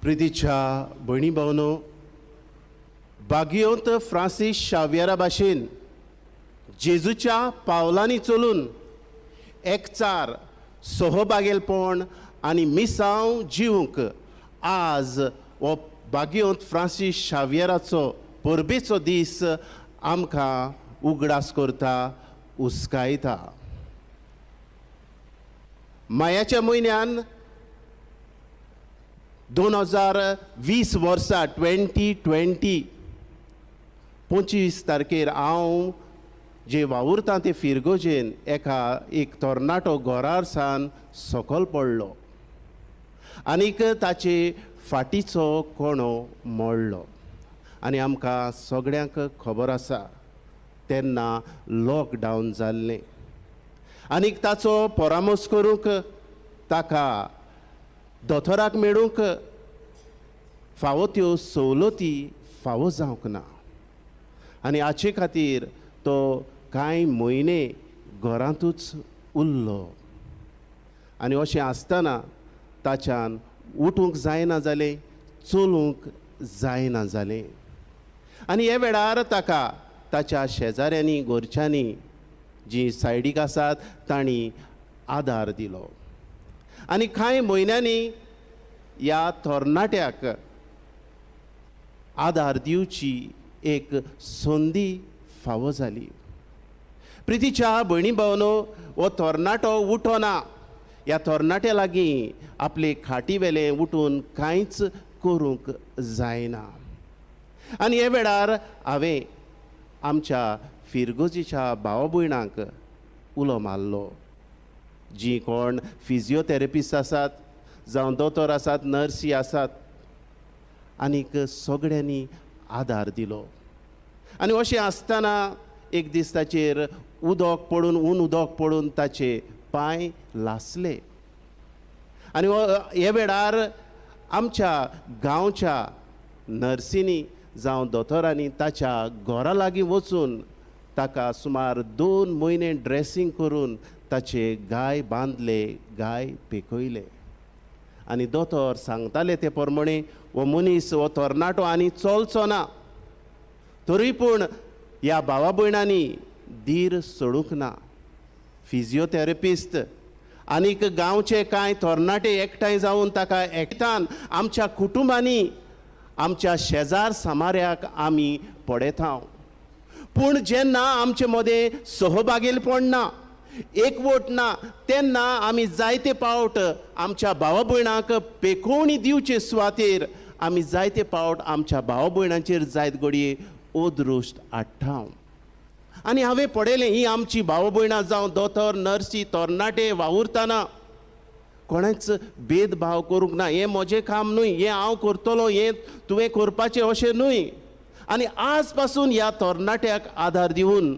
प्रितीच्या भयणी भावनो, बागियोंत फ्रांसीस शावियरा भाशेन जेजूच्या पावलांनी चलून एकचार, सहभागेलपण आनी मिसांव जिवंक आज हो बागियोंत फ्रांसीस शावियराचो परबेचो दीस आमकां उगडास करता, उस्कायता. मायाच्या म्हयन्यान 2020 वर्सा, 2020, 25 तारखेर हांव जे वावुरता ते फिरगोजेन एका एक तरणाटो घरार सान सकल पडलो आनीक ताचे फाटीचो कोणो मोडलो. आनी आमकां सगळ्यांक खबर आसा, तेन्ना लॉकडावन जाल्लें आनीक ताचो परामर्श करूंक, ताका दोतोराक मेळूंक फावो त्यो सवलती फावो जावंक ना आनी हाचे खातीर तो कांय म्हयने घरांतूच उरलो. आनी अशें आसतना ताच्यान उठूंक जायना जालें, चलूंक जायना जालें. आनी ह्या वेळार ताका ताच्या शेजाऱ्यांनी, घरच्यांनी, जीं सायडीक आसात तांणी आदार दिलो. आनी कांय म्हयन्यांनी ह्या तरणाट्याक आदार दिवची एक संदी फावो जाली. प्रितीच्या भयणी भावनो, हो तरणाटो उठोना. ह्या तरणाट्या लागीं आपले खाटी वेलें उठून कांयच करूंक जायना. आनी ह्या वेळार हांवें आमच्या फिरगोजीच्या भाव भयणांक उलो मारलो, जीं कोण फिजियोथेरपिस्ट आसात, जावं दोतोर आसात, नर्सी आसात, आनीक सगळ्यांनी आदार दिलो. आनी अशें आसतना एक दीस ताचेर उदक पडून, ऊन उदक पडून ताचे पांय लासले. आनी हे वेळार आमच्या गांवच्या नर्सींनी जावं दोतोरांनी ताच्या घरा लागीं वचून ताका सुमार 2 म्हयने ड्रेसींग करून ताचे गाय बांदले, गाय पेकयले. आनी दोतोर सांगताले ते प्रमाणे हो मनीस, हो तरणाटो आनी चलचो ना. तरी पूण ह्या भावा भयणांनी धीर सोडूंक ना. फिजियोथेरपिस्ट आनीक गांवचे कांय तरणाटे एकठांय जावन ताका एकठान आमच्या कुटुंबांनी, आमच्या शेजार सामाऱ्याक आमी पळयता. पूण जेन्ना आमचे मदें सहभागीलपण ना, एकवट ना, तेन्ना आमी जायते पावट आमच्या भावा भयणांक पेकोवणी दिवचे सुवातेर आमी जायते पावट आमच्या भावा भयणांचेर जायत घडये अदृश्ट हाडटा. आनी हांवें पळयलें, ही आमची भाव भयणां जावं दोतोर, नर्सी, तरणाटे वावुरतना कोणेच भेदभाव करूंक ना. हें म्हजें काम न्हय, हें हांव करतलो, हें तुवें करपाचें अशें न्हय. आनी आज पासून ह्या तरणाट्याक आदार दिवन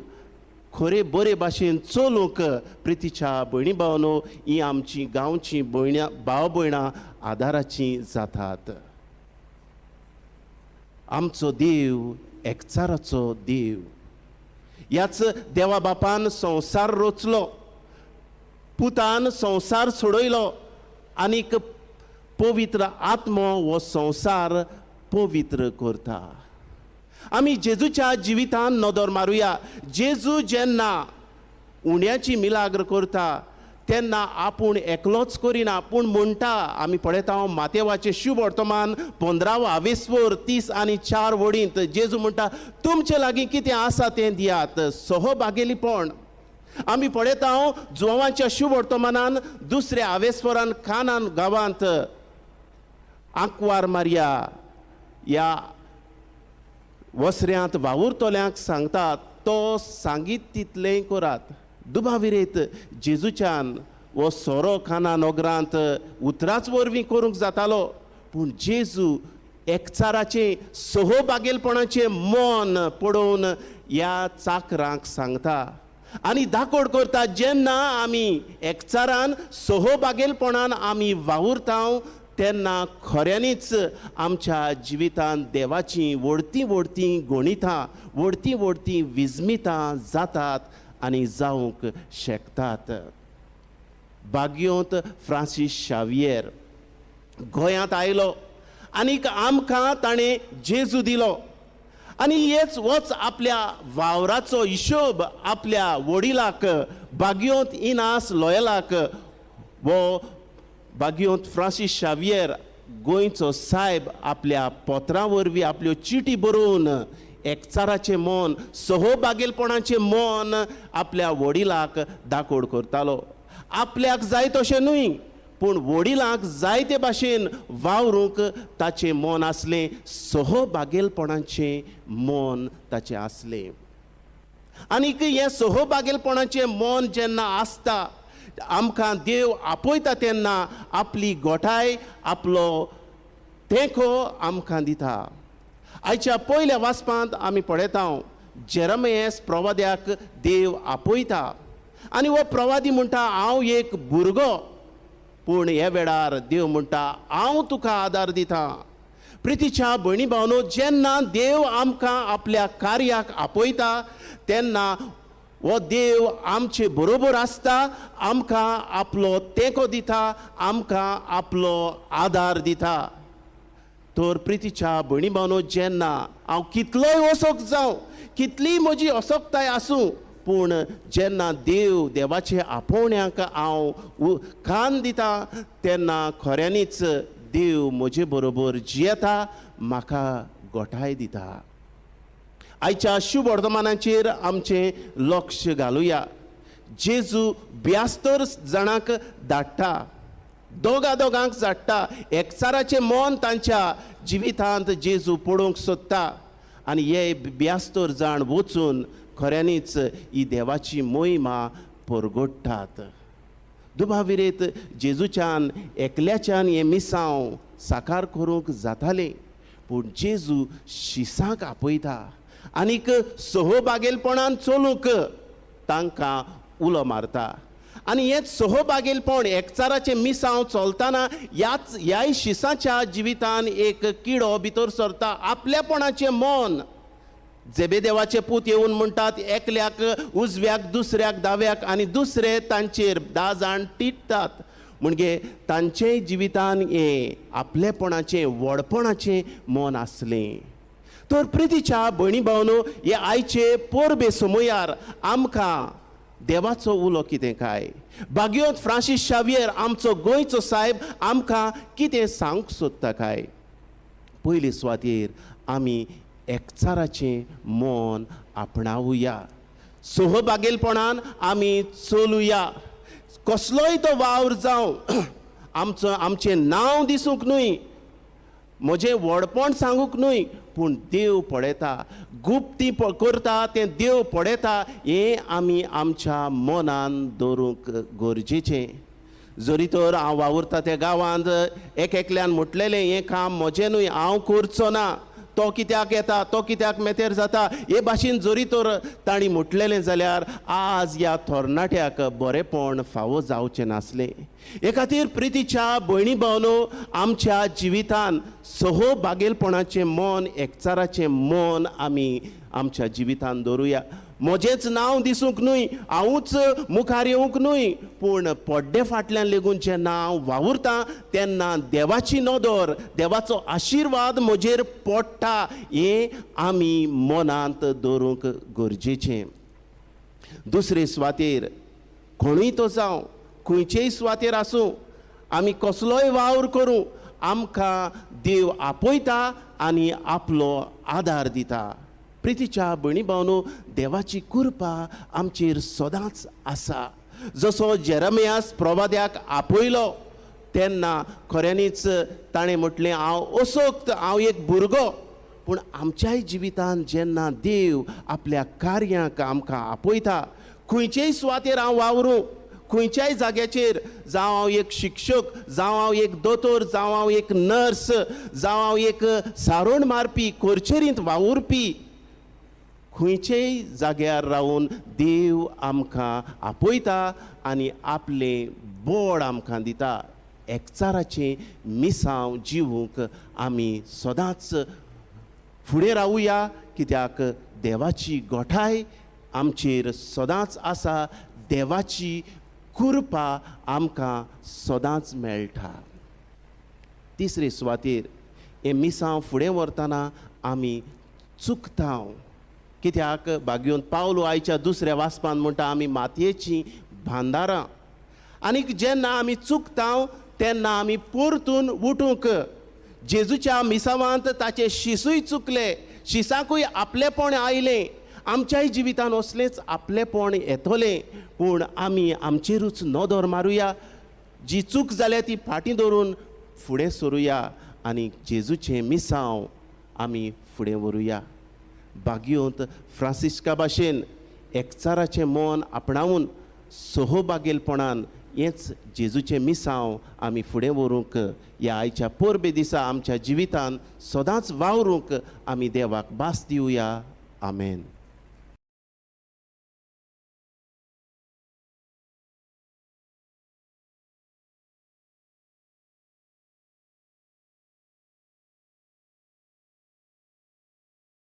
खरे बरे भाशेन चलूंक प्रितीच्या भयणी भावनो, ही आमची गांवची भयणां भाव भयणां आदाराचीं जातात. आमचो देव एकचाराचो देव. ह्याच देवा बापान संवसार रचलो, पुतान संवसार सोडयलो आनीक पवित्र आत्मो हो संवसार पवित्र करता. आमी जेजूच्या जिवितान नदर मारुया. जेजू जेन्ना उण्याची मिलाग्र करता तेन्ना आपूण एकलोच करिना, पूण म्हणटा, आमी पळयता मातेवाचें शुभ वर्तमान 15 आवेस्वर 30 आनी 4 वडींत जेजू म्हणटा, तुमचे लागीं कितें आसा तें दियात, सहभागेलीपण. आमी पळयता जुवांच्या शुभ वर्तमानान दुसऱ्या आवेस्वरान कानान गांवांत आंकवार मारया ह्या वसऱ्यांत वावुरतल्यांक सांगता, तो सांगीत तितलें करात. दुबाविरेत जेजूच्यान हो सोरो काना नगरांत उतराच वरवीं करूंक जातालो, पूण जेजू एकचाराचें, सहभागेलपणाचें मन पळोवन ह्या चाकरांक सांगता आनी दाकोड करता. जेन्ना आमी एकचारान, सहभागेलपणान आमी वावुरता तेन्ना खऱ्यांनीच आमच्या जिवितांत देवाचीं व्हडतीं व्हडतीं गणितां, व्हडतीं व्हडतीं विजमितां जातात आनी जावंक शकतात. बागियोंत फ्रांसीस शावियर गोंयांत आयलो आनीक आमकां ताणें जेजू दिलो. आनी हेच वच आपल्या वावराचो हिशोब आपल्या वडिलाक बागियोंत इनास लोयलाक वो बागियोंत फ्रांसीस शावियर गोंयचो सायब आपल्या पत्रां वरवीं आपल्यो चिटी बरोवन एकचाराचें मन, सहभागेलपणाचें मन आपल्या वडिलाक दाकोड करतालो. आपल्याक जाय तशें न्हय, पूण वडिलांक जायते भाशेन वावरूंक ताचें मन आसलें, सहभागेलपणाचें मन ताचें आसलें. आनीक हें सहभागेलपणाचें मन जेन्ना आसता, आमकां देव आपयता तेन्ना आपली गोठाय, आपलो तेंको आमकां दिता. आयच्या पयल्या वाचपांत आमी पळयता जेरमियास प्रवाद्याक देव आपयता आनी हो प्रवादी म्हणटा हांव एक भुरगो, पूण ह्या वेळार देव म्हणटा हांव तुका आदार दिता. प्रितीच्या भयणी भावनो, जेन्ना देव आमकां आपल्या कार्याक आपयता तेन्ना हो देव आमचे बरोबर आसता, आमकां आपलो तेंको दिता, आमकां आपलो आदार दिता. तर प्रितीच्या भयणी भावनो, जेन्ना हांव कितलोय असोक जावं, कितलीय म्हजी असोकताय आसूं, पूण जेन्ना देव देवाचे आपोवण्याक हांव कान दिता तेन्ना खऱ्यांनीच देव म्हजे बरोबर जियेता, म्हाका गोठाय दिता. आयच्या शुभ वर्तमानाचेर आमचें लक्ष घालुया. जेजू 72 जाणांक धाडटा, दोगा दोगांक धाडटा. एकचाराचें मन तांच्या जिवितांत जेजू पळोवंक सोदता आनी हे 72 जाण वचून खऱ्यांनीच ही देवाची मोहिमा परगोडटात. दुबाविरेत जेजूच्यान एकल्याच्यान हें मिसांव साकार करूंक जातालें, पूण जेजू शिसांक आपयता आनीक सहभागेलपणान चलूंक तांकां उलो मारता. आनी हें सहभागेलपण, एकचाराचें मिसांव चलतना ह्याच ह्याय शिसाच्या जिवितान एक किडो भितर सरता, आपल्यापणाचें मन. जेबेदेवाचे पूत येवन म्हणटात एकल्याक उजव्याक, दुसऱ्याक दाव्याक, आनी दुसरे तांचेर 10 जाण टिट्टात. म्हणजे तांचेय जिवितान हें आपलेपणाचें, व्हडपणाचें मन आसलें. तर प्रितीच्या भयणी भावनो, हे आयचे परबे समयार आमकां देवाचो उलो कितें काय, बागियोंत फ्रांसीस शावियर आमचो गोंयचो सायब आमकां कितें सांगूंक सोदता काय. पयले सुवातेर आमी एकचाराचें मन आपणावया, सहभागेलपणान आमी चलुया. कसलोय तो वावर जावं, आमचो आमचें नांव दिसूंक न्हय, म्हजें व्हडपण सांगूंक न्हय, पूण देव पळयता, गुप्ती करता तें देव पळयता, हें आमी आमच्या मनान दवरूंक गरजेचें. जरी तर हांव वावुरता त्या गांवांत एक एकल्यान म्हटलेलें हें काम म्हजें न्हय, हांव करचो ना, तो कित्याक येता, तो कित्याक मेतेर जाता, हे भाशेन जरी तर तांणी म्हटलेलें जाल्यार आज ह्या तरणाट्याक बरेंपण फावो जावचें नासलें. हे खातीर प्रितीच्या भयणी भावनो, आमच्या जिवितान सहभागेलपणाचें मन, एकचाराचें मन आमी आमच्या जिवितान दवरुया. म्हजेंच नांव दिसूंक न्हय, हांवूच मुखार येवंक न्हय, पूण पड्डे फाटल्यान लेगून जेन्ना हांव वावुरता तेन्ना देवाची नदर, देवाचो आशिर्वाद म्हजेर पडटा, हें आमी मनांत दवरूंक गरजेचें. दुसरे सुवातेर कोणूय तो जावं, खंयचेय सुवातेर आसूं, आमी कसलोय वावर करूं, आमकां देव आपयता आनी आपलो आदार दिता. प्रितीच्या भयणी भावनो, देवाची कृपा आमचेर सदांच आसा. जसो जेरमियास प्रवाद्याक आपयलो तेन्ना खऱ्यांनीच ताणें म्हटलें हांव असोक्त, हांव एक भुरगो, पूण आमच्याय जिवितान जेन्ना देव आपल्या कार्यांक आमकां आपयता, खंयचेय सुवातेर हांव वावरूं, खंयच्याय जाग्याचेर, जावं हांव एक शिक्षक, जावं हांव एक दोतोर, जावं हांव एक नर्स, जावं हांव एक सारोण मारपी, कोर्चेरींत वावुरपी, खंयचेय जाग्यार रावन देव आमकां आपयता आनी आपलें बोड आमकां दिता. एकचाराचें मिसांव जिवूंक आमी सदांच फुडें रावुया, कित्याक देवाची गोठाय आमचेर सदांच आसा, देवाची कृपा आमकां सदांच मेळटा. तिसरे सुवातेर हें मिसांव फुडें व्हरतना आमी चुकता. कित्याक बागयोन पावलो आयच्या दुसऱ्या वाचपान म्हणटा आमी मातयेचीं भांदारां, आनीक जेन्ना आमी चुकता तेन्ना आमी परतून उठूंक. जेजूच्या मिसावांत ताचे शिसूय चुकले, शिसाकूय आपलेपण आयलें. आमच्याय जिवितान असलेंच आपलेपण येतलें, पूण आमी आमचेरूच नदर मारुया, जी चूक जाल्या ती फाटीं दवरून फुडें सरुया आनी जेजूचें मिसांव आमी फुडें व्हरुया. बागयोंत फ्रांसिस्का भाशेन एकचाराचें मन आपणावन सहभागेलपणान हेंच जेजूचें मिसांव आमी फुडें व्हरूंक ह्या आयच्या परबे दिसा आमच्या जिवितान सदांच वावरूंक आमी देवाक भास दिवया. आमेन.